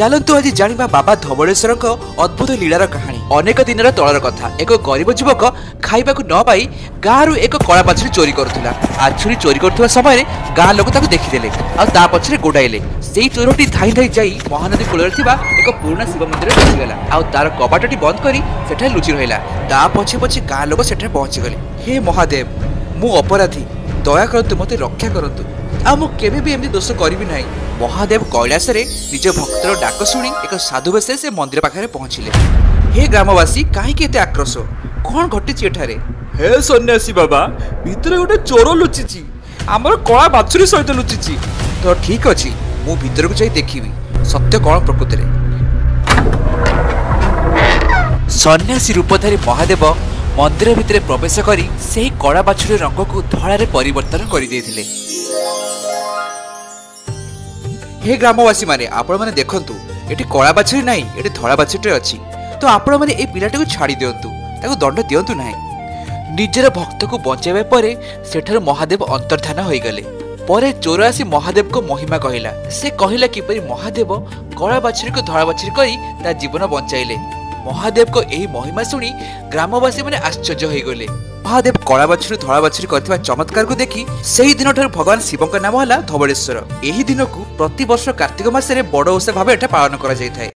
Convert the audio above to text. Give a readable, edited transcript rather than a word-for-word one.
ଚାଲନ୍ତୁ ଆଜି ଜାଣିବା ବାବା ଧବଳେଶ୍ୱରଙ୍କ ଅଦ୍ଭୁତ ଲୀଳାର କାହାଣୀ। ଅନେକ ଦିନର ତଳର କଥା, ଏକ ଗରିବ ଯୁବକ ଖାଇବାକୁ ନ ପାଇ ଗାଁରୁ ଏକ କଳା ବାଛୁରୀ ଚୋରି କରୁଥିଲା। ବାଛୁରୀ ଚୋରି କରୁଥିବା ସମୟରେ ଗାଁ ଲୋକ ତାକୁ ଦେଖିଦେଲେ ଆଉ ତା ପଛରେ ଗୋଡାଇଲେ। ସେଇ ଚୋରଟି ଧାଇଁ ଧାଇଁ ଯାଇ ମହାନଦୀ କୂଳରେ ଥିବା ଏକ ପୁରୁଣା ଶିବ ମନ୍ଦିରରେ ପଶିଗଲା ଆଉ ତାର କବାଟଟି ବନ୍ଦ କରି ସେଠାରେ ଲୁଚି ରହିଲା। ତା ପଛେ ପଛେ ଗାଁ ଲୋକ ସେଠାରେ ପହଞ୍ଚିଗଲେ। ହେ ମହାଦେବ, ମୁଁ ଅପରାଧୀ, ଦୟା କରନ୍ତୁ, ମୋତେ ରକ୍ଷା କରନ୍ତୁ, ଆଉ ମୁଁ କେବେ ବି ଏମିତି ଦୋଷ କରିବି ନାହିଁ। ମହାଦେବ କୈଳାସରେ ନିଜ ଭକ୍ତର ଡାକ ଶୁଣି ଏକ ସାଧୁ ବେଶରେ ସେ ମନ୍ଦିର ପାଖରେ ପହଞ୍ଚିଲେ। ହେ ଗ୍ରାମବାସୀ, କାହିଁକି ଏତେ ଆକ୍ରୋଶ? କ'ଣ ଘଟିଛି ଏଠାରେ? ହେ ସନ୍ନ୍ୟାସୀ ବାବା, ଭିତରେ ଗୋଟେ ଚୋର ଲୁଚିଛି, ଆମର କଳା ବାଛୁରୀ ସହିତ ଲୁଚିଛି। ତ ଠିକ ଅଛି, ମୁଁ ଭିତରକୁ ଯାଇ ଦେଖିବି ସତ୍ୟ କ'ଣ ପ୍ରକୃତରେ। ସନ୍ନ୍ୟାସୀ ରୂପଧାରୀ ମହାଦେବ ମନ୍ଦିର ଭିତରେ ପ୍ରବେଶ କରି ସେହି କଳା ବାଛୁରୀର ରଙ୍ଗକୁ ଧଳାରେ ପରିବର୍ତ୍ତନ କରିଦେଇଥିଲେ। ହେ ଗ୍ରାମବାସୀ ମାନେ, ଆପଣମାନେ ଦେଖନ୍ତୁ, ଏଠି କଳା ବାଛୁରୀ ନାହିଁ, ଏଠି ଧଳା ବାଛୁରୀଟେ ଅଛି। ତ ଆପଣମାନେ ଏଇ ପିଲାଟିକୁ ଛାଡ଼ି ଦିଅନ୍ତୁ, ତାକୁ ଦଣ୍ଡ ଦିଅନ୍ତୁ ନାହିଁ। ନିଜର ଭକ୍ତକୁ ବଞ୍ଚାଇବା ପରେ ସେଠାରୁ ମହାଦେବ ଅନ୍ତର୍ଦ୍ଧାନ ହୋଇଗଲେ। ପରେ ଚୋର ଆସି ମହାଦେବଙ୍କ ମହିମା କହିଲା। ସେ କହିଲା କିପରି ମହାଦେବ କଳା ବାଛୁରୀକୁ ଧଳା ବାଛୁରୀ କରି ତା ଜୀବନ ବଞ୍ଚାଇଲେ। ମହାଦେବଙ୍କ ଏହି ମହିମା ଶୁଣି ଗ୍ରାମବାସୀମାନେ ଆଶ୍ଚର୍ଯ୍ୟ ହୋଇଗଲେ। ମହାଦେବ କଳା ବାଛୁରୀ ଧଳା ବାଛୁରୀ କରିଥିବା ଚମତ୍କାରକୁ ଦେଖି ସେହି ଦିନଠାରୁ ଭଗବାନ ଶିବଙ୍କ ନାମ ହେଲା ଧବଳେଶ୍ୱର। ଏହି ଦିନକୁ ପ୍ରତିବର୍ଷ କାର୍ତ୍ତିକ ମାସରେ ବଡ଼ ଓଷା ଭାବେ ଏଠା ପାଳନ କରାଯାଇଥାଏ।